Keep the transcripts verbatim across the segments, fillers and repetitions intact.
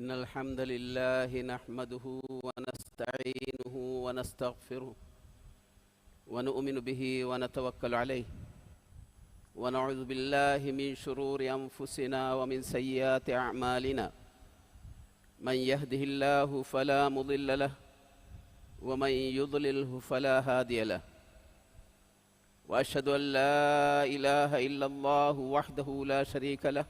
إن الحمد لله نحمده ونستعينه ونستغفره ونؤمن به ونتوكل عليه ونعوذ بالله من شرور أنفسنا ومن سيئات أعمالنا. من يهده الله فلا مضل له ومن يضلله فلا هادي له. وأشهد أن لا إله إلا الله وحده لا شريك له،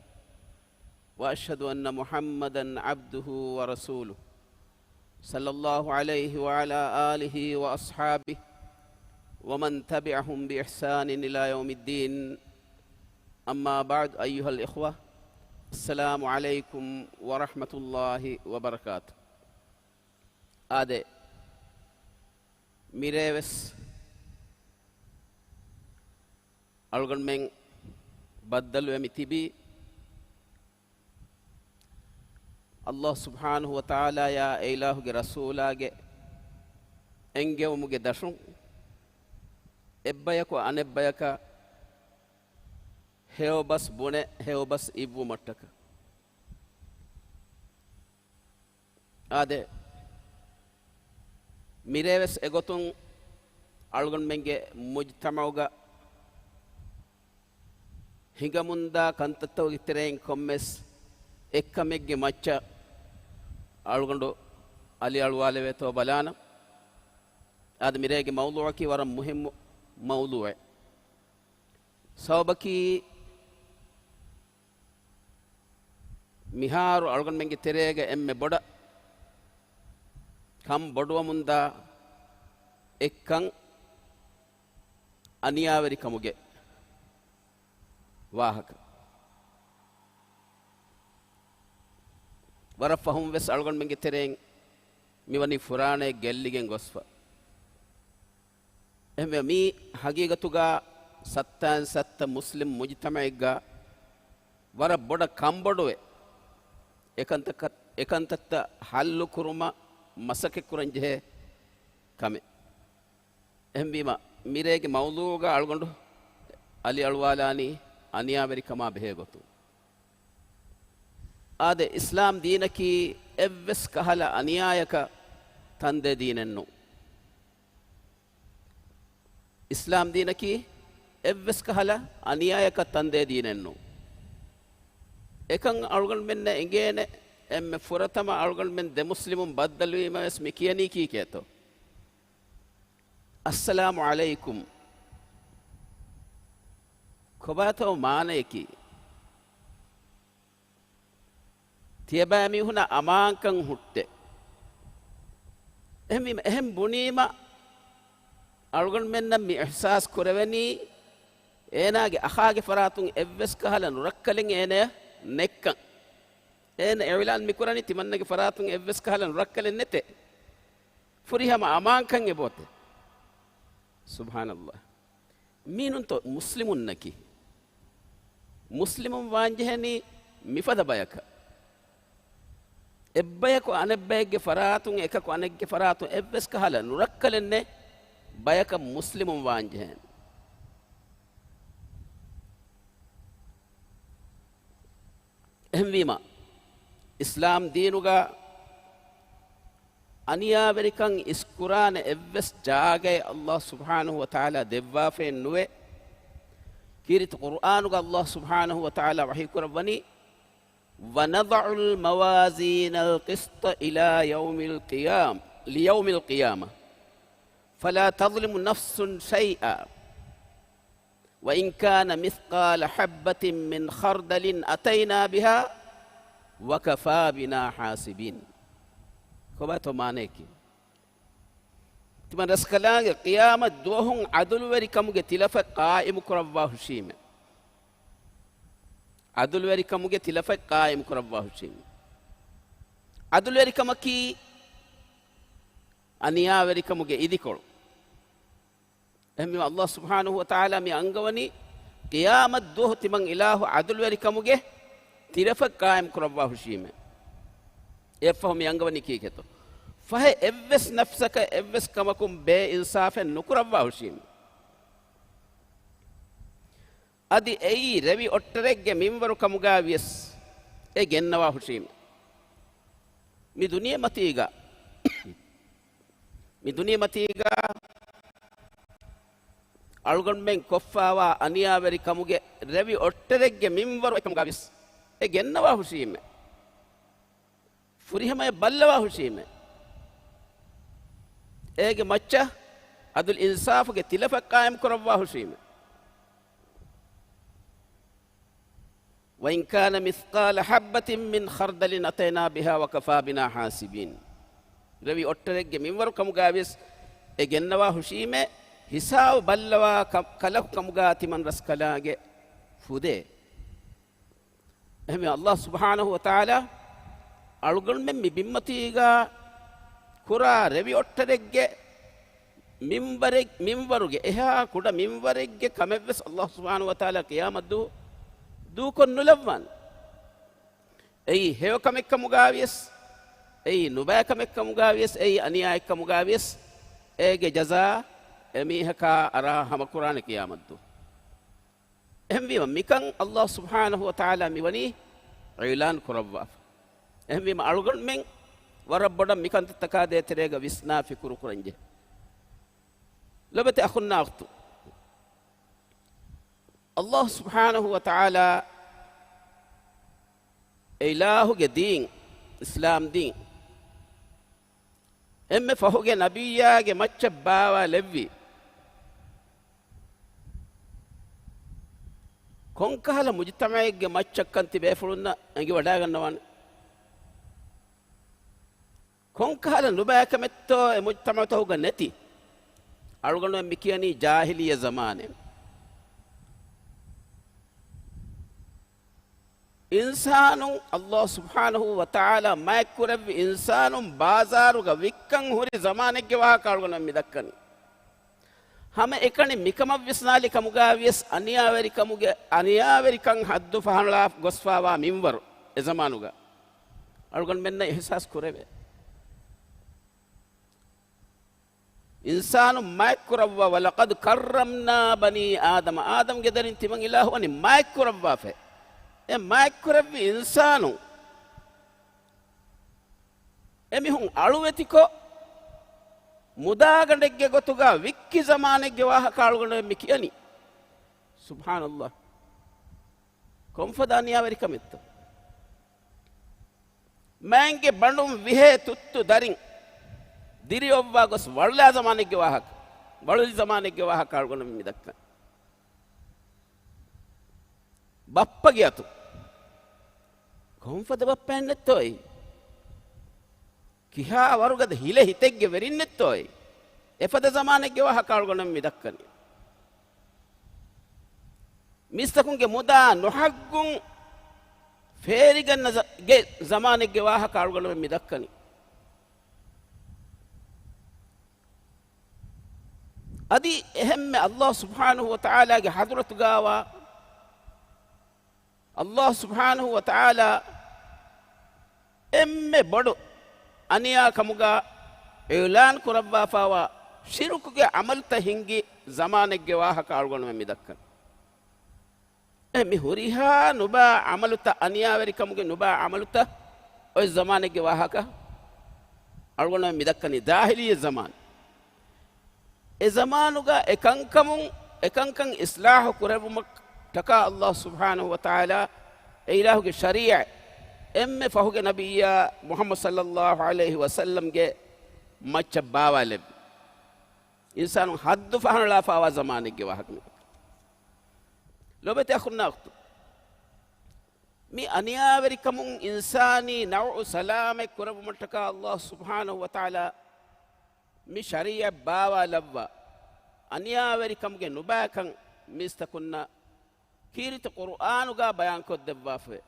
وأشهد أن محمدا عبده ورسوله، صلى الله عليه وعلى آله وأصحابه ومن تبعهم بإحسان إلى يوم الدين. أما بعد، أيها الإخوة، السلام عليكم ورحمة الله وبركاته. އާދެ، މިރޭވެސް އަޅުގަނޑުމެން ބައްދަލުވެމި ތިބީ، ﷲ ސުބްޙާނަހޫ ވަތަޢާލާޔާ އެއިލާހުގެ ރަސޫލާގެ އެންގެވުމުގެ ދަށުން، އެއްބަޔަކު އަނެއްބަޔަކަށް ހެޔޮބަސް ބުނެ، ހެޔޮބަސް އިއްވުމަށްޓަކަ. އާދެ، މިރޭވެސް އެގޮތުން އަޅުގަނޑުމެންގެ މުޖްތަމަޢުގަ ހިނގަމުންދާ ކަންތައްތަކުގެ ތެރެއިން ކޮންމެސް އެއްކަމެއްގެ މައްޗަށް އަޅުގަނޑު އަލިއަޅުވާލެވޭތޯ ބަލާނަން. އާދެ، މިރޭގެ މައުޟޫޢަކީ ވަރަށް މުހިއްމު މައުޟޫޢެއް. ސަބަބަކީ، މިހާރު އަޅުގަނޑުމެންގެ ތެރޭގަ އެންމެ ބޮޑަށް ކަން ބޮޑުވަމުންދާ އެއްކަން އަނިޔާވެރިކަމުގެ ވާހަކަ. ވަރަށް ފަހުން ވެސް އަޅުގަނޑުމެންގެ ތެރެއިން މިވަނީ ފުރާނައެއް ގެއްލިގެން ގޮސްފަ. އެހެންވެ، މީ ހަގީގަތުގަ ސައްތައިން ސައްތަ މުސްލިމް މުޖްތަމަޢެއްގަ ވަރަށް ބޮޑަށް ކަންބޮޑުވެ، އެކަންތަކަށް، އެކަންތައްތައް ހައްލު ކުރުމަށް މަސައްކަތްކުރަން ޖެހޭ ކަމެއް. އެހެންވީމަ، މިރޭގެ މައުޟޫޢުގަ އަޅުގަނޑު އަލިއަޅުވާލާނީ އަނިޔާވެރިކަމާ ބެހޭ ގޮތުން. އާދެ، އިސްލާމް ދީނަކީ އެއްވެސް ކަހަލަ އަނިޔާޔަކަށް ތަންދޭ ދީނެއް ނޫން. އިސްލާމް ދީނަކީ އެއްވެސް ކަހަލަ އަނިޔާޔަކަށް ތަންދޭ ދީނެއް ނޫން. އެކަން އަޅުގަނޑުމެންނަށް އެނގޭނެ، އެންމެ ފުރަތަމަ އަޅުގަނޑުމެން ދެ މުސްލިމުން ބައްދަލުވީމަ ވެސް މި ކިޔަނީ ކީކޭތޯ؟ އައްސަލާމު ޢަލައިކުމް. ކޮބާތޯ މާނަޔަކީ؟ ތިޔަބައިމީހުނަށް އަމާންކަން ހުއްޓޭ. އެހެންވީމަ، އެހެން ބުނީމަ، އަޅުގަނޑުމެންނަށް މި އިޙްސާސް ކުރެވެނީ، އޭނާގެ އަޚާގެ ފަރާތުން އެއްވެސް ކަހަލަ ނުރައްކަލެއް އޭނަޔަށް ނެއްކަން. އޭނަ އިޢުލާން މިކުރަނީ ތިމަންނަގެ ފަރާތުން އެއްވެސް ކަހަލަ ނުރައްކަލެއް ނެތޭ. ފުރިހަމަ އަމާންކަން އެބޯތޭ. ސުބްޙާނަﷲ. މީނުންތޯ މުސްލިމުންނަކީ؟ މުސްލިމުން ވާންޖެހެނީ މިފަދަ ބަޔަކަށް. އެއްބަޔަކު އަނެއްބައެއްގެ ފަރާތުން، އެކަކު އަނެއްގެ ފަރާތުން އެއްވެސް ކަހަލަ ނުރައްކަލެއް ނެތް ބަޔަކަށް މުސްލިމުން ވާންޖެހޭނެ. އެހެންވީމަ، އިސްލާމް ދީނުގަ އަނިޔާވެރިކަން އިސްކުރާނެ އެއްވެސް ޖާގައެއް ﷲ ސުބްޙާނަހޫ ވަތަޢާލާ ދެއްވާފައެއް ނުވޭ. ކީރިތި ޤުރްއާނުގަ ﷲ ސުބްޙާނަހޫ ވަތަޢާލާ ވަޙީކުރައްވަނީ، ونضع الموازين القسط إلى يوم القيام، ليوم القيامة، فلا تظلم نفس شيئا، وإن كان مثقال حبة من خردل أتينا بها وكفى بنا حاسبين. ކޮބާތޯ މާނަޔަކީ؟ ތިމަން ރަސްކަލާނގެ ޤިޔާމަތް ދުވަހުން ޢަދުލުވެރިކަމުގެ ތިލަފަތް ޤާއިމު ކުރައްވާ ހުށީމެ. ޢަދުލުވެރިކަމުގެ ތިލަފަތް ޤާއިމު ކުރައްވާ ހުށީމެ. ޢަދުލުވެރިކަމަކީ އަނިޔާވެރިކަމުގެ އިދިކޮޅު. އެހެންވީމަ، ﷲ ސުބްޙާނަހޫ ވަތަޢާލާ މި އަންގަވަނީ، ޤިޔާމަތް ދުވަހު ތިމަން އިލާހު ޢަދުލުވެރިކަމުގެ ތިލަފަތް ޤާއިމް ކުރައްވާ ހުށީމެ. އެއަށްފަހު މި އަންގަވަނީ ކީކޭތޯ؟ ފަހެ އެއްވެސް ނަފްސަކަށް އެއްވެސް ކަމަކުން ބޭއިންސާފެއް ނުކުރައްވާ ހުށީމެ. އަދި އެއީ ރެވި އޮށްޓަރެއްގެ މިންވަރު ކަމުގައި ވިޔަސް އެ ގެންނަވާ ހުށީމެ. މި ދުނިޔެމަތީގަ، މި ދުނިޔެމަތީގަ އަޅުގަނޑުމެން ކޮށްފާވާ އަނިޔާވެރިކަމުގެ ރެވި އޮއްޓަރެއްގެ މިންވަރު އެކަމުގަވެސް އެ ގެންނަވާ ހުށީމެ. ފުރިހަމަޔަށް ބައްލަވާ ހުށީމެ. އޭގެ މައްޗަށް އަދުލް އިންސާފުގެ ތިލަފަތް ޤާއިމް ކުރައްވާ ހުށީމެ. وَإِنْ كَانَ مِثْقَالَ حَبَّةٍ مِنْ خَرْدَلٍ أَتَيْنَا بِهَا وَكَفَىٰ بِنَا حَاسِبِينَ. ރެވި އޮއްޓަރެއްގެ މިންވަރު ކަމުގަވެސް އެ ގެންނަވާ ހުށީމެ، ހިސާބު ބައްލަވާ ކަ-، ކަލަކު ކަމުގަ ތިމަން ރަސްކަލާނގެ ފުދޭ. އެހެންވެ، ﷲ ސުބްޙާނަހޫ ވަތަޢާލާ އަޅުގަނޑުމެން މި ބިންމަތީގަ ކުރާ ރެވި އޮއްޓަރެއްގެ މިންވަރެއް-، މިންވަރުގެ އެހާ ކުޑަ މިންވަރެއްގެ ކަމެއްވެސް ﷲ ސުބްޙާނަހޫ ވަތަޢާލާ ޤިޔާމަތްދުވަހު ދޫކޮށް ނުލައްވާނެ. އެއީ ހެޔޮ ކަމެއް ކަމުގަވިޔަސް، އެއީ ނުބައި ކަމެއް ކަމުގަވިޔަސް، އެއީ އަނިޔާއެއް ކަމުގަވިޔަސް، އޭގެ ޖަޒާ އެމީހަކާ އަރާ ހަމަކުރާނެ ޤިޔާމަތްދުވަހު. އެހެންވީމަ، މިކަން ﷲ ސުބްޙާނަހޫ ވަތަޢާލާ މިވަނީ އިޢުލާން ކުރައްވާފަ. އެހެންވީމަ، އަޅުގަނޑުމެން ވަރަށް ބޮޑަށް މިކަންތައްތަކާ ދޭތެރޭގަ ވިސްނާ ފިކުރު ކުރަންޖެހޭ. ލޮބެތި އަޚުންނާ އުޚްތުން، ﷲ ސުބްޙާނަހޫ ވަތަޢާލާ އެ އިލާހުގެ ދީން، އިސްލާމް ދީން، އެންމެ ފަހުގެ ނަބިއްޔާގެ މައްޗަށް ބާވާލެއްވީ، ކޮންކަހަލަ މުޖުތަމަޢެއްގެ މައްޗަށްކަން ތިބޭފުޅުންނަށް އެނގިވަޑައިގަންނަވާނެ؟ ކޮންކަހަލަ ނުބައިކަމެއްތޯ އެ މުޖުތަމަޢުތަކުގަ ނެތި؟ އަޅުގަނޑުމެން މި ކިޔަނީ ޖާހިލިއްޔަ ޒަމާނެއް. އިންސާނުން، ﷲ ސުބްޙާނަހޫ ވަތަޢާލާ މާތްކުރެއްވި އިންސާނުން ބާޒާރުގަ ވިއްކަން ހުރި ޒަމާނެއްގެ ވާހަކަ އަޅުގަނޑުމެން މި ދައްކަނީ. ހަމައެކަނި މިކަމަށް ވިސްނާލި ކަމުގަވިޔަސް އަނިޔާވެރިކަމުގެ، އަނިޔާވެރިކަން ހައްދު ފަހަނަޅާ ގޮސްފާވާ މިންވަރު އެ ޒަމާނުގަ އަޅުގަނޑުމެންނަށް އިޙްސާސް ކުރެވޭ. އިންސާނުން މާތްކުރައްވާ، وَلَقَدْ كَرَّمْنَا بَنِي آدَمَ، އާދަމްގެ ދަރިން ތިމަން އިލާހު ވަނީ މާތްކުރައްވާފައި. އެ މާތްކުރެއްވި އިންސާނުން އެމީހުން އަޅުވެތިކޮށް، މުދާގަނޑެއްގެ ގޮތުގަ ވިއްކި ޒަމާނެއްގެ ވާހަކަ އަޅުގަނޑުމެން މި ކިޔަނީ. ސުބްޙާނަﷲ. ކޮންފަދަ އަނިޔާވެރިކަމެއްތޯ؟ މައިންގެ ބަނޑުން ވިހޭ ތުއްތު ދަރިން ދިރިއޮއްވާ ގޮސް ވަޅުލާ ޒަމާނެއްގެ ވާހަކަ، ވަޅުލި ޒަމާނެއްގެ ވާހަކަ އަޅުގަނޑުމެން މި ދައްކަނީ. ބައްޕަގެ އަތު. ކޮންފަދަ ބައްޕައެއްނެއްތޯއި؟ ކިހާ ވަރުގަދަ ހިލަ ހިތެއްގެ ވެރިންނެއްތޯއި؟ އެފަދަ ޒަމާނެއްގެ ވާހަކަ އަޅުގަނޑުމެން މި ދައްކަނީ. މީސްތަކުންގެ މުދާ ނުހައްގުން ފޭރިގަންނަ ޒަ-، ގެ ޒަމާނެއްގެ ވާހަކަ އަޅުގަނޑުމެން މި ދައްކަނީ. އަދި އެހެންމެ ﷲ ސުބްޙާނަހޫ ވަތަޢާލާގެ ޙަޟްރަތުގާވާ، ﷲ ސުބްޙާނަހޫ ވަތަޢާލާ އެންމެ ބޮޑު އަނިޔާ ކަމުގަ އިޢުލާން ކުރައްވާފާވާ ޝިރުކުގެ ޢަމަލުތައް ހިންގި ޒަމާނެއްގެ ވާހަކަ އަޅުގަނޑުމެން މި ދައްކަނީ. އެ މި ހުރިހާ ނުބާ ޢަމަލުތައް، އަނިޔާވެރިކަމުގެ ނުބާ ޢަމަލުތައް އޮތް ޒަމާނެއްގެ ވާހަކަ އަޅުގަނޑުމެން މި ދައްކަނީ ޖާހިލިއްޔަ ޒަމާން. އެ ޒަމާނުގަ އެ ކަންކަމުން، އެ ކަންކަން އިޞްލާޙު ކުރެއްވުމަށްޓަކާ ﷲ ސުބްޙާނަހޫ ވަތަޢާލާ އެ އިލާހުގެ ޝަރީޢަތް އެންމެ ފަހުގެ ނަބިއްޔާ މުޙައްމަދު ޞައްލައްލާހު ޢަލައިހި ވަސައްލަމްގެ މައްޗަށް ބާވާލެއްވި. އިންސާނުން ޙައްދު ފަހަނަޅާފާވާ ޒަމާނެއްގެ ވާހަކަ މި. ލޮބެތި އަޚުންނާ އުޚްތުން، މި އަނިޔާވެރިކަމުން އިންސާނީ ނައުޢު ސަލާމަތް ކުރެއްވުމަށްޓަކާ ﷲ ސުބްޙާނަހޫ ވަތަޢާލާ މި ޝަރީޢަތް ބާވާލައްވާ، އަނިޔާވެރިކަމުގެ ނުބައިކަން މީސްތަކުންނަށް ކީރިތި ޤުރުއާނުގަ ބަޔާންކޮށްދެއްވާފައި.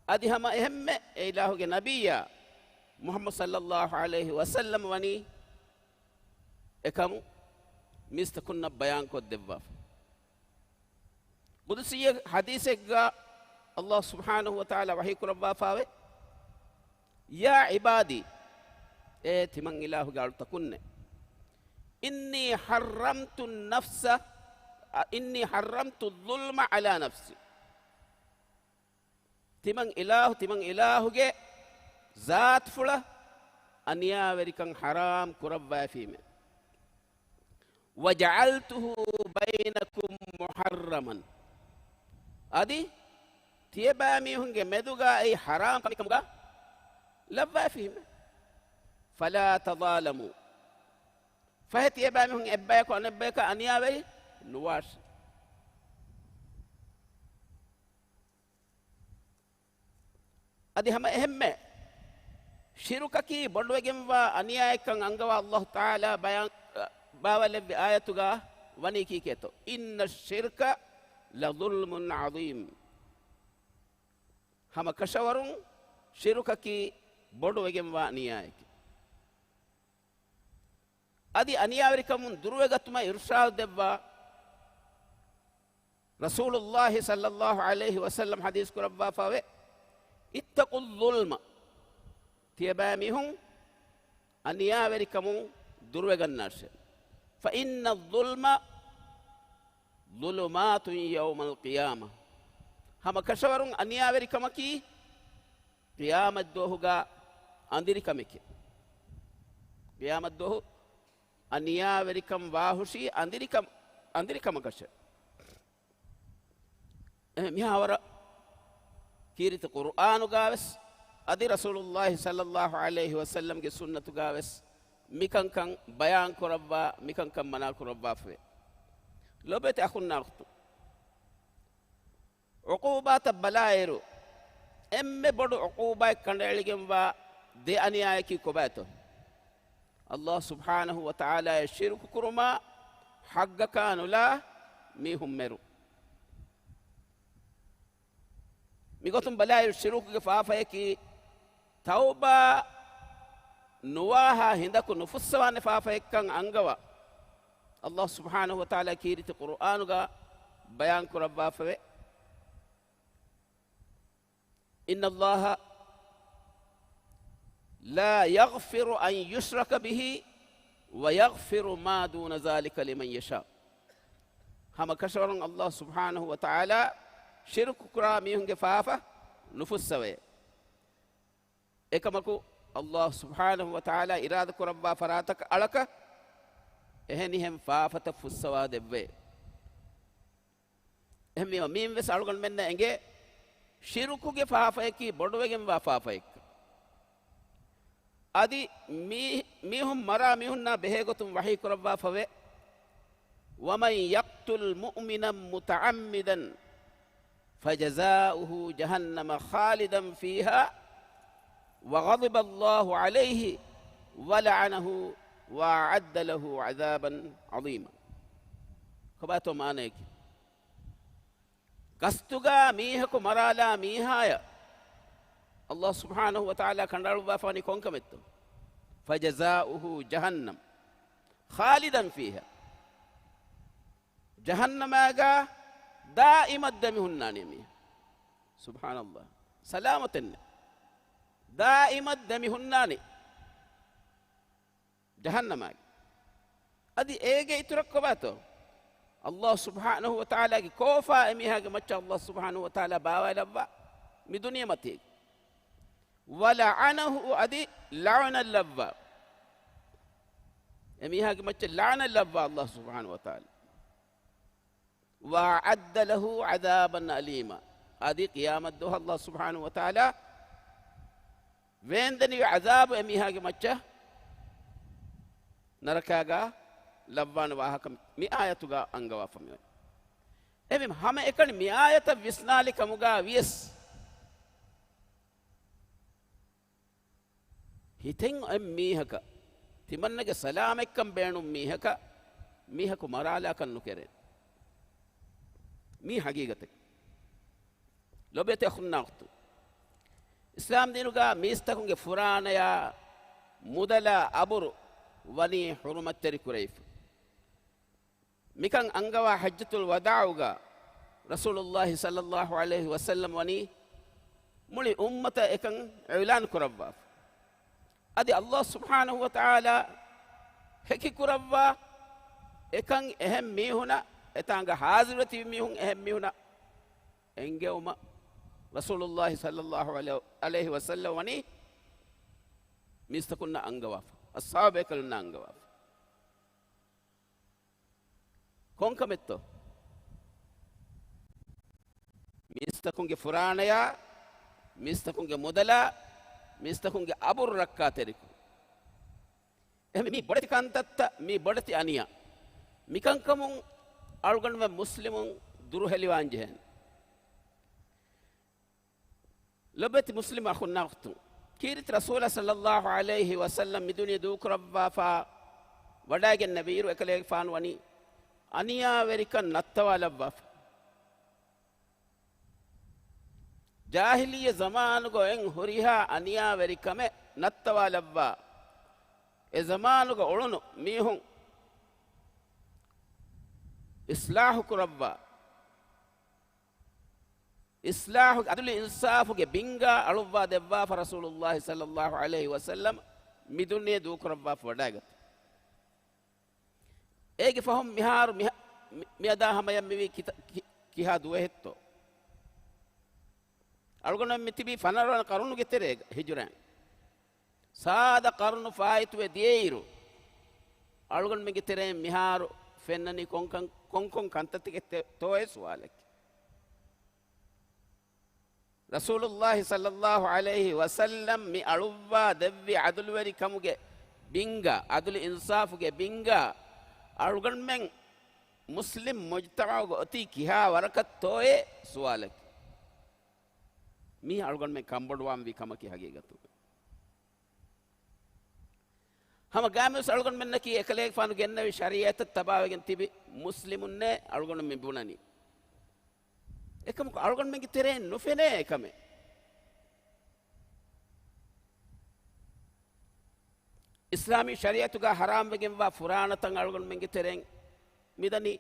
އަދި ހަމަ އެހެންމެ އެ އިލާހުގެ ނަބިއްޔާ މުޙައްމަދު ޞައްލައްލާހު ޢަލައިހި ވަސައްލަމަ ވަނީ އެކަމު މީސްތަކުންނަށް ބަޔާންކޮށްދެއްވާފަ. ޤުދުސީ ޙަދީޘެއްގަ ﷲ ސުބްޙާނަހޫ ވަތަޢާލާ ވަޙީ ކުރައްވާފާވޭ، يا عبادي، އޭ ތިމަން އިލާހުގެ އަޅުތަކުންނޭ، إني حرمت النفس، إني حرمت الظلم على نفسي. ތިމަން އިލާހު، ތިމަން އިލާހުގެ ޒާތުފުޅަށް އަނިޔާވެރިކަން ޙަރާމް ކުރައްވައިފީމެ. وَجَعَلْتُهُ بَيْنَكُمْ مُحَرَّمًا. އަދި ތިޔަބައިމީހުންގެ މެދުގަ އެއީ ޙަރާމް ކަމެއް ކަމުގަ ލައްވައިފީމެ. فَلَا تَظَالَمُوا. ފަހެ ތިޔަބައިމީހުން އެއްބަޔަކު އަނެއްބަޔަކަށް އަނިޔާވެރި ނުވާށި. އަދި ހަމަ އެހެންމެ ޝިރުކަކީ ބޮޑުވެގެންވާ އަނިޔާއެއްކަން އަންގަވާ ﷲ ތަޢާލާ ބަޔާން، ބާވައިލެއްވި އާޔަތުގަ ވަނީ ކީކޭތޯ؟ إِنَّ الشِّرْكَ لَظُلْمٌ عَظِيمٌ. ހަމަ ކަށަވަރުން ޝިރުކަކީ ބޮޑުވެގެންވާ އަނިޔާއެކޭ. އަދި އަނިޔާވެރިކަމުން ދުރުވެގަތުމަށް އިރުޝާދު ދެއްވާ ރަސޫލުﷲ ޞައްލަﷲ ޢަލައިހި ވަސައްލަމް ޙަދީޘް ކުރައްވާފައެވެ. اتَّقُوا الظُّلْمَ. ތިޔަބައިމީހުން އަނިޔާވެރިކަމުން ދުރުވެގަންނާށޭ. فَإِنَّ الظُّلْمَ ظُلُمَاتٌ يَوْمَ الْقِيَامَةِ. ހަމަ ކަށަވަރުން އަނިޔާވެރިކަމަކީ ޤިޔާމަތްދުވަހުގަ އަނދިރިކަމެކޭ. ޤިޔާމަތްދުވަހު އަނިޔާވެރިކަން ވާހުށީ އަނދިރިކަމަ-، އަނދިރިކަމަކަށެވެ. އެހެން މިހާވަރަށް ކީރިތި ޤުރުއާނުގަވެސް އަދި ރަސޫލުﷲ ޞައްލަﷲ ޢަލައިހި ވަސައްލަމްގެ ސުންނަތުގަވެސް މިކަންކަން ބަޔާން ކުރައްވާ، މިކަންކަން މަނާ ކުރައްވާފައެވެ. ލޮބުވެތި އަޚުންނާ އުޚްތުން، ޢުޤޫބާތައް ބަލާއިރު، އެންމެ ބޮޑު ޢުޤޫބާތް ކަނޑައެޅިގެންވާ ދެ އަނިޔާއަކީ ކޮބާތޯ؟ ﷲ ސުބްޙާނަހޫ ވަތަޢާލާއަށް ޝިރުކު ކުރުމާ، ޙައްޤަކާ ނުލާ މީހުން މެރު. މިގޮތުން ބަލާއިރު، ޝިރުކުގެ ފާފަޔަކީ ތައުބާ ނުވާހާ ހިނދަކު ނުފުއްސަވާނެ ފާފައެއްކަން އަންގަވާ، ﷲ ސުބްޙާނަހޫ ވަތަޢާލާ ކީރިތި ޤުރުއާނުގަ ބަޔާން ކުރައްވާފައެވެ. إِنَّ اللَّهَ لَا يَغْفِرُ أَن يُشْرَكَ بِهِ وَيَغْفِرُ مَا دُونَ ذَٰلِكَ لِمَن يَشَاءُ. ހަމަ ކަށަވަރުން ﷲ ސުބްޙާނަހޫ ވަތަޢާލާ ޝިރުކު ކުރާ މީހުންގެ ފާފަ ނުފުއްސަވައޭ. އެކަމަކު، ﷲ ސުބްޙާނަހޫ ވަތަޢާލާ އިރާދަ ކުރައްވާ ފަރާތަކަށް އަޅަކަށް އެހެނިހެން ފާފަތައް ފުއްސަވާ ދެއްވޭ. އެހެންވީމަ، މިއިން ވެސް އަޅުގަނޑުމެންނަށް އެނގޭ، ޝިރުކުގެ ފާފަޔަކީ ބޮޑުވެގެންވާ ފާފައެއްކަން. އަދި މީ-، މީހުން މަރާ މީހުންނާ ބެހޭގޮތުން ވަޙީ ކުރައްވާފަވޭ، وَمَن يَقْتُلْ مُؤْمِنًا مُتَعَمِّدًا فَجَزَاؤُهُ جَهَنَّمُ خَالِدًا فِيهَا وَغَضِبَ اللَّهُ عَلَيْهِ وَلَعَنَهُ وَأَعَدَّ لَهُ عَذَابًا عَظِيمًا. ކޮބާތޯ މާނަޔަކީ؟ ގަސްތުގަ މީހަކު މަރާލާ މީހާޔަށް ﷲ ސުބްޙާނަހޫ ވަތަޢާލާ ކަނޑައަޅުއްވާފާނީ ކޮންކަމެއްތޯ؟ فَجَزَاؤُهُ جَهَنَّمُ خَالِدًا فِيهَا. ޖަހަންނަމާގަ ދާއިމަށް ދެމިހުންނާނީ މީހާ. ސުބްޙާނަﷲ. ސަލާމަތެއްނެއް. ދާއިމަށް ދެމިހުންނާނީ ޖަހަންނަމާގެ. އަދި އޭގެ އިތުރަށް ކޮބާތޯ؟ ﷲ ސުބްޙާނަހޫ ވަތަޢާލާގެ ކޯފާ އެމީހާގެ މައްޗަށް ﷲ ސުބްޙާނަހޫ ވަތަޢާލާ ބާވައިލައްވާ މި ދުނިޔެމަތީގަ. وَلَعَنَهُ، އަދި ލަޢުނަތް ލައްވާ. އެމީހާގެ މައްޗަށް ލަޢުނަތް ލައްވާ ﷲ ސުބްޙާނަހޫ ވަތަޢާލާ. وَأَعَدَّ لَهُ عَذَابًا أَلِيمًا. އަދި ޤިޔާމަތްދުވަހު ﷲ ސުބްޙާނަހޫ ވަތަޢާލާ ވޭންދެނިވި ޢަޛާބު އެމީހާގެ މައްޗަށް ނަރަކާގަ ލައްވާނެ ވާހަކަ މި އާޔަތުގަ އަންގަވާފަ މިވަނީ. އެހެންވީމަ، ހަމައެކަނި މި އާޔަތަށް ވިސްނާލި ކަމުގަ ވިޔަސް، ހިތެއް އޮތް މީހަކަށް، ތިމަންނަގެ ސަލާމަތްކަން ބޭނުން މީހަކަށް، މީހަކު މަރާލާކަށް ނުކެރޭނެ. މީ ހަގީގަތެއް. ލޮބުވެތި އަޚުންނާ އުޚްތުން، އިސްލާމް ދީނުގަ މީސްތަކުންގެ ފުރާނަޔާ، މުދަލާ، އަބުރު ވަނީ ޙުރުމަތްތެރި ކުރެވިފަ. މިކަން އަންގަވާ ޙައްޖަތުލް ވަދާޢުގަ ރަސޫލުﷲ ޞައްލަﷲ ޢަލައިހި ވަސައްލަމް ވަނީ މުޅި އުއްމަތަށް އެކަން އިޢުލާން ކުރައްވާފަ. އަދި ﷲ ސުބްޙާނަހޫ ވަތަޢާލާ ހެކިކުރައްވާ އެކަން އެހެން މީހުނަށް، އެތާނގަ ޙާޟިރުވެ ތިބި މީހުން އެހެން މީހުނަށް އެންގެވުމަށް ރަސޫލުﷲ ޞައްލަﷲ ޢަލައިހި ވަސައްލަމް ވަނީ މީސްތަކުންނަށް އަންގަވާފަ، އަޞްޙާބޭކަލުންނަށް އަންގަވާފަ. ކޮންކަމެއްތޯ؟ މީސްތަކުންގެ ފުރާނަޔާ، މީސްތަކުންގެ މުދަލާ، މީސްތަކުންގެ އަބުރު ރައްކާތެރިކުރުން. އެހެން މީ ބޮޑެތި ކަންތައްތައް، މީ ބޮޑެތި އަނިޔާ. މިކަންކަމުން އަޅުގަނޑުމެން މުސްލިމުން ދުރުހެލިވާން ޖެހޭނެ. ލޮބުވެތި މުސްލިމް އަޚުންނާ އުޚްތުން، ކީރިތި ރަސޫލާ ޞައްލައްލާހު ޢަލައިހި ވަސައްލަމް މި ދުނިޔެ ދޫކުރައްވާފާ ވަޑައިގެންނެވިއިރު، އެކަލޭގެފާނު ވަނީ އަނިޔާވެރިކަން ނައްތަވާލައްވާފަ. ޖާހިލިއްޔަ ޒަމާނުގަ އޮތް ހުރިހާ އަނިޔާވެރިކަމެއް ނައްތަވާލައްވާ، އެ ޒަމާނުގަ އުޅުނު މީހުން އިޞްލާޙު ކުރައްވާ، އިޞްލާޙު، ޢަދުލު އިންސާފުގެ ބިންގާ އަޅުއްވާ ދެއްވާފަ ރަސޫލުއްލާހި ޞައްލައްލާހު ޢަލައިހި ވަސައްލަމް މި ދުނިޔެ ދޫކުރައްވާފަ ވަޑައިގަތު. އޭގެ ފަހުން މިހާރު މިހ-، މި-، މިއަދާ ހަމަޔަށް މިވީ ކިތަ-، ކި-، ކިހާ ދުވަހެއްތޯ؟ އަޅުގަނޑުމެން މިތިބީ ފަނަރަވަނަ ޤަރުނުގެ ތެރޭގަ ހިޖުރައިން. ސާދަ ޤަރުނު ފާއިތުވެ ދިޔައިރު، އަޅުގަނޑުމެންގެ ތެރެއިން މިހާރު ފެންނަނީ ކޮންކަން-، ކޮންކޮން ކަންތައްތަކެއް ތެ-، ތޯއޭ ސުވާލަކީ. ރަސޫލުއްލާހި ޞައްލައްލާހު ޢަލައިހި ވަސައްލަމް މި އަޅުއްވާ ދެއްވި ޢަދުލުވެރިކަމުގެ ބިންގާ، ޢަދުލު އިންސާފުގެ ބިންގާ، އަޅުގަނޑުމެން މުސްލިމް މުޖްތަމަޢުގަ އޮތީ ކިހާ ވަރަކަށްތޯއޭ ސުވާލަކީ. މީ އަޅުގަނޑުމެން ކަންބޮޑުވާންވީ ކަމަކީ ހަގީގަތުގަ. ހަމަ ގާމެވެސް އަޅުގަނޑުމެންނަކީ އެކަލޭގެފާނު ގެންނެވި ޝަރީޢަތަށް ތަބާވެގެން ތިބި މުސްލިމުންނޭ އަޅުގަނޑު މި ބުނަނީ. އެކަމަކު އަޅުގަނޑުމެންގެ ތެރެއިން ނުފެނޭ އެކަމެއް. އިސްލާމީ ޝަރީޢަތުގަ ޙަރާމްވެގެންވާ ފުރާނަތައް އަޅުގަނޑުމެންގެ ތެރެއިން މިދަނީ.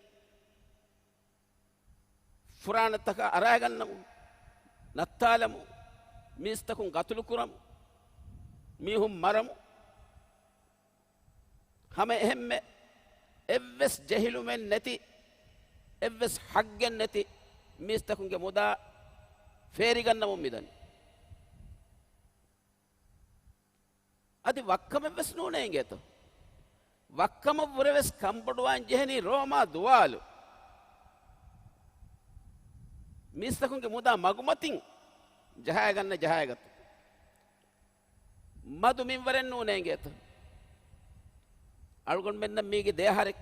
ފުރާނަތަކަށް އަރާގަންނަމުން، ނައްތާލަމުން، މީސްތަކުން ގަތުލުކުރަމުން، މީހުން މަރަމުން، ހަމަ އެހެންމެ އެއްވެސް ޖެހިލުމެއް ނެތި، އެއްވެސް ޙައްޤެއް ނެތި މީސްތަކުންގެ މުދާ ފޭރިގަންނަމުން މިދަނީ. އަދި ވައްކަމެއްވެސް ނޫނޭ އިނގޭތޯ؟ ވައްކަމަށްވުރެވެސް ކަންބޮޑުވާން ޖެހެނީ ރޯމާ ދުވާލު. މީސްތަކުންގެ މުދާ މަގުމަތިން ޖަހާގަންނަ ޖަހާގަތު. މަދު މިންވަރެއް ނޫނޭ އިނގޭތޯ؟ އަޅުގަނޑުމެންނަށް މީގެ ދެއަހަރެއް،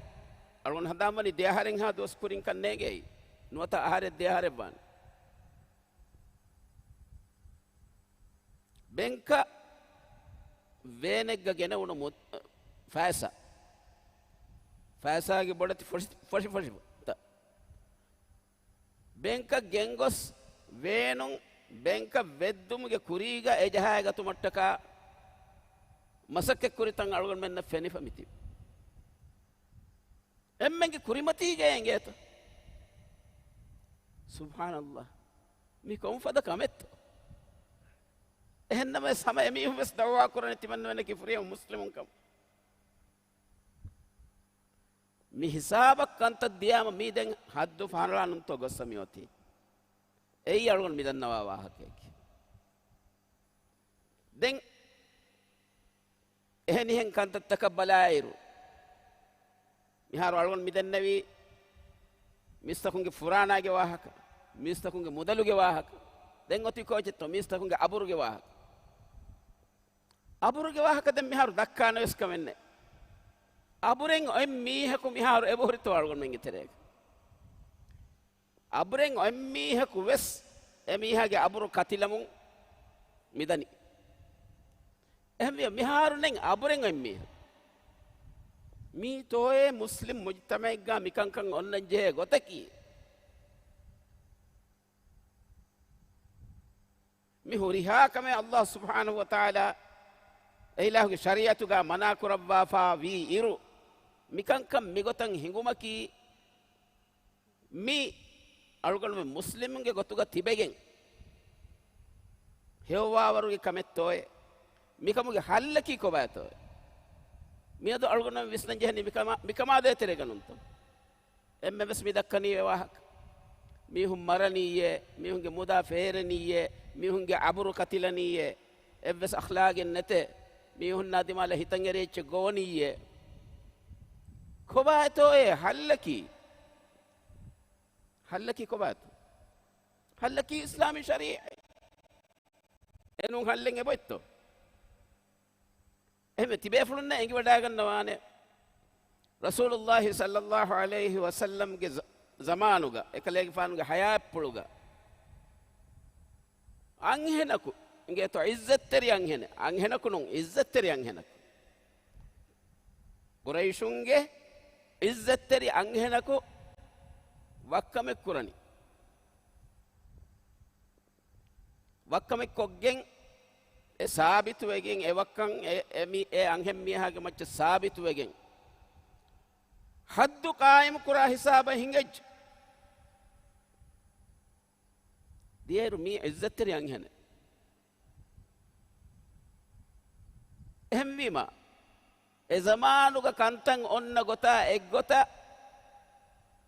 އަޅުގަނޑު ހަނދާންވަނީ ދެއަހަރެއްހާ ދުވަސް ކުރިންކަން ނޭނގެއީ. ނުވަތަ އަހަރެއް ދެއަހަރެއް ވާނެ. ބެންކަށް ވޭނެއްގަ ގެނެވުނު މު-، ފައިސާ. ފައިސާގެ ބޮޑެތި ފޮށި-، ފޮށިފޮށި ތަ-، ބެންކަށް ގެންގޮސް ވޭނުން ބެންކަށް ވެއްދުމުގެ ކުރީގަ އެޖަހާގަތުމަށްޓަކާ މަސައްކަތްކުރިތަން އަޅުގަނޑުމެންނަށް ފެނިފަ މިތިބި. އެންމެންގެ ކުރިމަތީގައި އެނގޭތަ؟ ސުބްޙާނައްލާހް. މި ކޮންފަދަ ކަމެއްތޯ؟ އެހެންނަމަވެސް ހަމަ އެމީހުން ވެސް ދަޢުވާ ކުރަނީ ތިމަންނަމެންނަކީ ފުރިހަމަ މުސްލިމުން ކަމަށް. މި ހިސާބަށް ކަންތައް ދިޔާމަ މީ ދެން ހައްދު ފަހަރަޅާނުންތޯ ގޮއްސަ މި އޮތީ؟ އެއީ އަޅުގަނޑު މިދަންނަވާ ވާހަކަޔަކީ. ދެން އެހެނިހެން ކަންތައްތަކަށް ބަލާއިރު، މިހާރު އަޅުގަނޑު މިދެންނެވީ މީސްތަކުންގެ ފުރާނާގެ ވާހަކަ، މީސްތަކުންގެ މުދަލުގެ ވާހަކަ، ދެން އޮތީ ކޯޗެއްތޯ މީސްތަކުންގެ އަބުރުގެ ވާހަކަ. އަބުރުގެ ވާހަކަ ދެން މިހާރު ދައްކާނެ ވެސް ކަމެއް ނެތް. އަބުރެން އޮތް މީހަކު މިހާރު އެބަހުރިތޯ އަޅުގަނޑުމެންގެ ތެރޭގަ؟ އަބުރެން އޮތް މީހަކު ވެސް އެ މީހާގެ އަބުރު ކަތިލަމުން މިދަނީ. އެހެންވިޔަ މިހާރު ނެތް އަބުރެން އޮތް މީހަކު. މީތޯއޭ މުސްލިމް މުޖްތަމަޢެއްގަ މިކަންކަން އޮންނަން ޖެހޭ ގޮތަކީ؟ މި ހުރިހާ ކަމެއް ﷲ ސުބްޙާނަހޫ ވަތަޢާލާ އެއިލާހުގެ ޝަރީޢަތުގަ މަނާ ކުރައްވާފާ ވީ އިރު، މިކަންކަން މިގޮތަށް ހިނގުމަކީ، މި އަޅުގަނޑުމެން މުސްލިމުންގެ ގޮތުގަ ތިބެގެން ހެޔޮވާވަރުގެ ކަމެއްތޯއޭ؟ މިކަމުގެ ހައްލަކީ ކޮބާތޯއޭ؟ މިއަދު އަޅުގަނޑުމެން ވިސްނަން ޖެހެނީ މިކަމާ، މިކަމާ ދޭތެރޭގަ ނޫންތޯ؟ އެންމެވެސް މި ދައްކަނީ އެ ވާހަކަ. މީހުން މަރަނީއޭ، މީހުންގެ މުދާ ފޭރެނީއޭ، މީހުންގެ އަބުރު ކަތިލަނީއޭ، އެއްވެސް އަޚްލާގެއް ނެތޭ، މީހުންނާ ދިމާލަށް ހިތަށް އެރި އެއްޗެއް ގޮވަނީއޭ. ކޮބާތޯ އެ ހައްލަކީ؟ ހައްލަކީ ކޮބާތޯ؟ ހައްލަކީ އިސްލާމީ ޝަރީޢަތް. އެނޫން ހައްލެއް އެބައޮތްތޯ؟ އެހެންވެ ތިބޭފުޅުންނަށް އެނގިވަޑައިގަންނަވާނެ، ރަސޫލުﷲ ޞައްލަﷲ ޢަލައިހި ވަސައްލަމްގެ ޒަ-، ޒަމާނުގަ، އެކަލޭގެފާނުގެ ޙަޔާތްޕުޅުގަ އަންހެނަކު އިނގޭތޯ ޢިއްޒަތްތެރި އަންހެނެއް، އަންހެނަކު ނޫން، ޢިއްޒަތްތެރި އަންހެނަކު، ޤުރައިޝުންގެ ޢިއްޒަތްތެރި އަންހެނަކު ވައްކަމެއް ކުރަނީ. ވައްކަމެއް ކޮށްގެން، އެ ސާބިތުވެގެން، އެ ވައްކަން އެ، އެ މި-، އެ އަންހެން މީހާގެ މައްޗަށް ސާބިތުވެގެން، ޙައްދު ޤާއިމު ކުރާ ހިސާބަށް ހިނގައްޖެ. ދިޔައިރު މީ ޢިއްޒަތްތެރި އަންހެނެއް. އެހެންވީމަ، އެ ޒަމާނުގަ ކަންތައް އޮންނަ ގޮތާ އެއްގޮތަށް،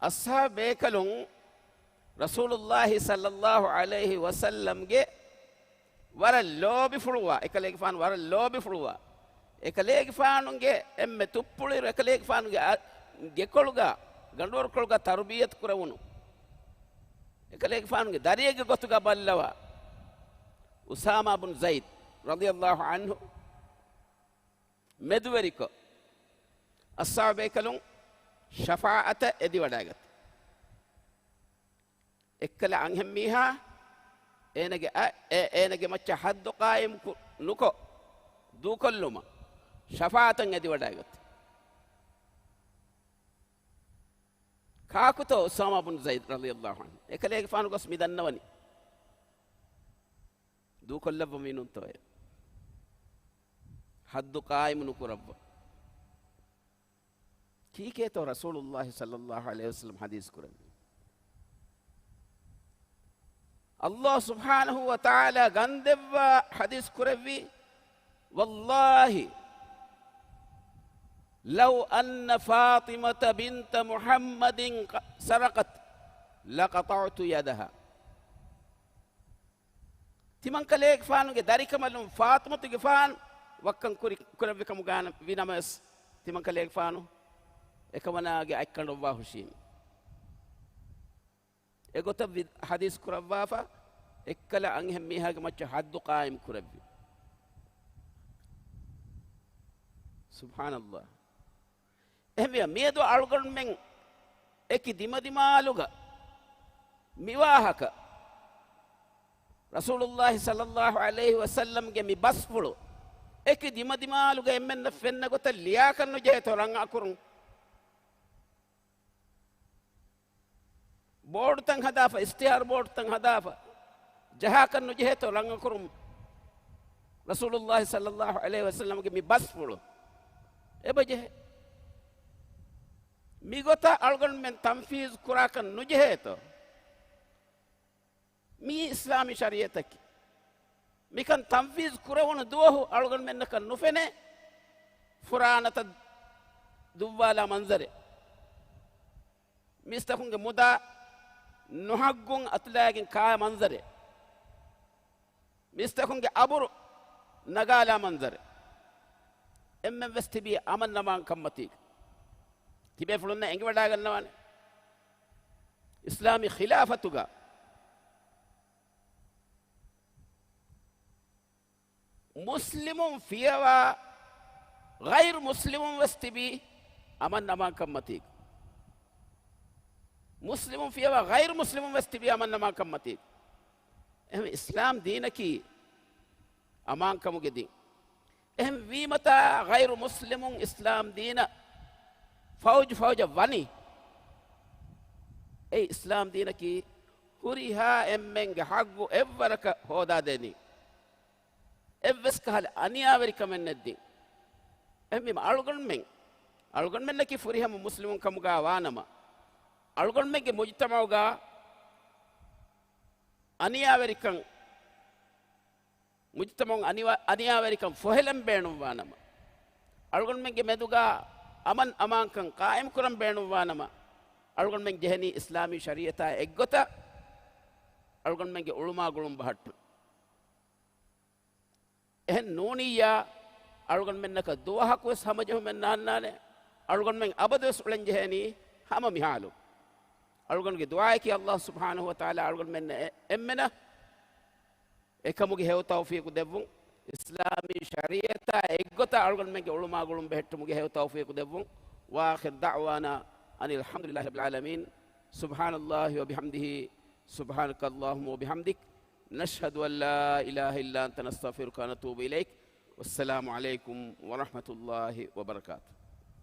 އަޞްޙާބު ބޭކަލުން ރަސޫލުﷲ ޞައްލަﷲ ޢަލައިހި ވަސައްލަމްގެ ވަރަށް ލޯބިފުޅުވާ، އެކަލޭގެފާނު ވަރަށް ލޯބިފުޅުވާ، އެކަލޭގެފާނުގެ އެންމެ ތުއްޕުޅި އިރު، އެކަލޭގެފާނުގެ އަ-، ގެކޮޅުގަ، ގަނޑުވަރުކޮޅުގަ ތަރުބިޔަތު ކުރެވުނު، އެކަލޭގެފާނުގެ ދަރިއެއްގެ ގޮތުގަ ބައްލަވާ، އުސާމާ ބުން ޒައިދް ރަޟިޔަﷲ ޢަންހު މެދުވެރިކޮށް، އަޞްޙާބު ބޭކަލުން ޝަފާޢަތަށް އެދިވަޑައިގަތީ. އެއްކަލަ އަންހެންމީހާ އޭނަގެ އަ-، އެ-، އޭނަގެ މައްޗަށް ޙައްދު ޤާއިމް ކު-، ނުކޮށް، ދޫކޮށްލުމަށް ޝަފާޢަތަށް އެދިވަޑައިގަތީ. ކާކުތޯ އުސާމާ ބުން ޒައިދް ރަޟިޔަﷲ ޢަންހު؟ އެކަލޭގެފާނު ގޮސް މި ދަންނަވަނީ. ދޫކޮށްލައްވަމީ ނޫންތޯއޭ؟ ޙައްދު ޤާއިމު ނުކުރައްވަ. ކީކޭތޯ ރަސޫލުﷲ ޞައްލަﷲ ޢަލައިހި ވަސައްލަމް ޙަދީޘް ކުރެއްވީ؟ ﷲ ސުބްޙާނަހޫ ވަތަޢާލާ ގަންދެއްވާ ޙަދީޘް ކުރެއްވީ، والله لو أن فاطمة بنت محمد سرقت لقطعت يدها. ތިމަންކަލޭގެފާނުގެ ދަރިކަމަށް ފާޠިމަތުގެފާނު ވައްކަން ކުރި-، ކުރެއްވި ކަމުގަ ވި ނަމަވެސް، ތިމަންކަލޭގެފާނު އެކަމަނާގެ އަތްކަނޑަށް ވާ ހުށީމެ. އެގޮތަށް ވި-، ޙަދީޘް ކުރައްވާފަ، އެއްކަލަ އަންހެން މީހާގެ މައްޗަށް ޙައްދު ޤާއިމް ކުރެއްވި. ސުބްޙާނަﷲ. އެހެންވެ، މިއަދު އަޅުގަނޑުމެން އެކި ދިމަދިމާލުގަ މިވާހަކަ، ރަސޫލުﷲ ޞައްލަﷲ ޢަލައިހި ވަސައްލަމްގެ މި ބަސްފުޅު އެކި ދިމަދިމާލުގަ އެންމެންނަށް ފެންނަ ގޮތަށް ލިޔާކަށް ނުޖެހޭތޯ ރަނގަޅަކުރުން. ބޯޑުތައް ހަދާފަ، އިޝްތިހާރު ބޯޑުތައް ހަދާފަ، ޖަހާކަށް ނުޖެހޭތޯ ރަނގަޅަކުރުން. ރަސޫލުﷲ ޞައްލަﷲ ޢަލައިހި ވަސައްލަމްގެ މި ބަސްފުޅު އެބަޖެހޭ. މިގޮތަށް އަޅުގަނޑުމެން ތަންފީޒު ކުރާކަށް ނުޖެހޭތޯ؟ މީ އިސްލާމީ ޝަރީޢަތަކީ. މިކަން ތަންފީޒު ކުރެވުނު ދުވަހު އަޅުގަނޑުމެންނަކަށް ނުފެނޭ ފުރާނަތައް ދުއްވާލާ މަންޒަރެއް. މީސްތަކުންގެ މުދާ ނުހައްގުން އަތުލައިގެން ކާ މަންޒަރެއް. މީސްތަކުންގެ އަބުރު ނަގާލާ މަންޒަރެއް. އެންމެން ވެސް ތިބީ އަމަން އަމާންކަންމަތީގަ. ތިބޭފުޅުންނަށް އެނގިވަޑައިގަންނަވާނެ. އިސްލާމީ ޚިލާފަތުގަ މުސްލިމުން ފިޔަވާ ޣައިރު މުސްލިމުން ވެސް ތިބީ އަމަން އަމާންކަންމަތީގަ. މުސްލިމުން ފިޔަވާ ޣައިރު މުސްލިމުން ވެސް ތިބީ އަމަން އަމާންކަންމަތީގަ. އެހެން އިސްލާމް ދީނަކީ އަމާންކަމުގެ ދީން. އެހެން ވީމަތާ ޣައިރު މުސްލިމުން އިސްލާމް ދީނަށް ފައުޖު ފައުޖަށް ވަނީ. އެ އިސްލާމް ދީނަކީ ހުރިހާ އެންމެންގެ ޙައްޤު އެއްވަރަކަށް ހޯދާދޭ ދީން. އެއްވެސް ކަހަލަ އަނިޔާވެރިކަމެއް ނެތް ދީން. އެހެންވީމަ އަޅުގަނޑުމެން، އަޅުގަނޑުމެންނަކީ ފުރިހަމަ މުސްލިމުން ކަމުގަ ވާނަމަ، އަޅުގަނޑުމެންގެ މުޖުތަމަޢުގަ އަނިޔާވެރިކަން، މުޖުތަމަޢުން އަނިވަ-، އަނިޔާވެރިކަން ފޮހެލަން ބޭނުންވާނަމަ، އަޅުގަނޑުމެންގެ މެދުގަ އަމަން އަމާންކަން ޤާއިމްކުރަން ބޭނުންވާނަމަ، އަޅުގަނޑުމެން ޖެހެނީ އިސްލާމީ ޝަރީޢަތާ އެއްގޮތަށް އަޅުގަނޑުމެންގެ އުޅުމާ ގުޅުން ބަހައްޓަން. އެހެން ނޫނިއްޔާ، އަޅުގަނޑުމެންނަކަށް ދުވަހަކުވެސް ހަމަޖެހުމެއް ނާންނާނެ. އަޅުގަނޑުމެން އަބަދުވެސް އުޅެން ޖެހޭނީ ހަމަ މިހާލު. އަޅުގަނޑުގެ ދުޢާއަކީ އައްލާހު ސުބްޙާނަހު ވަތަޢާލާ އަޅުގަނޑުމެންނަށް އެ-، އެންމެނަށް އެކަމުގެ ހެޔޮ ތައުފީޤު ދެއްވުން، އިސްލާމީ ޝަރީޢަތާ އެއްގޮތަށް އަޅުގަނޑުމެންގެ އުޅުމާގުޅުން ބެހެއްޓުމުގެ ހެޔޮ ތައުފީޤު ދެއްވުން. وآخر دعوانا أن الحمد لله رب العالمين. سبحان الله وبحمده، سبحانك اللهم وبحمدك، نشهد أن لا إله إلا أنت، نستغفرك ونتوب إليك. والسلام عليكم ورحمة الله وبركاته.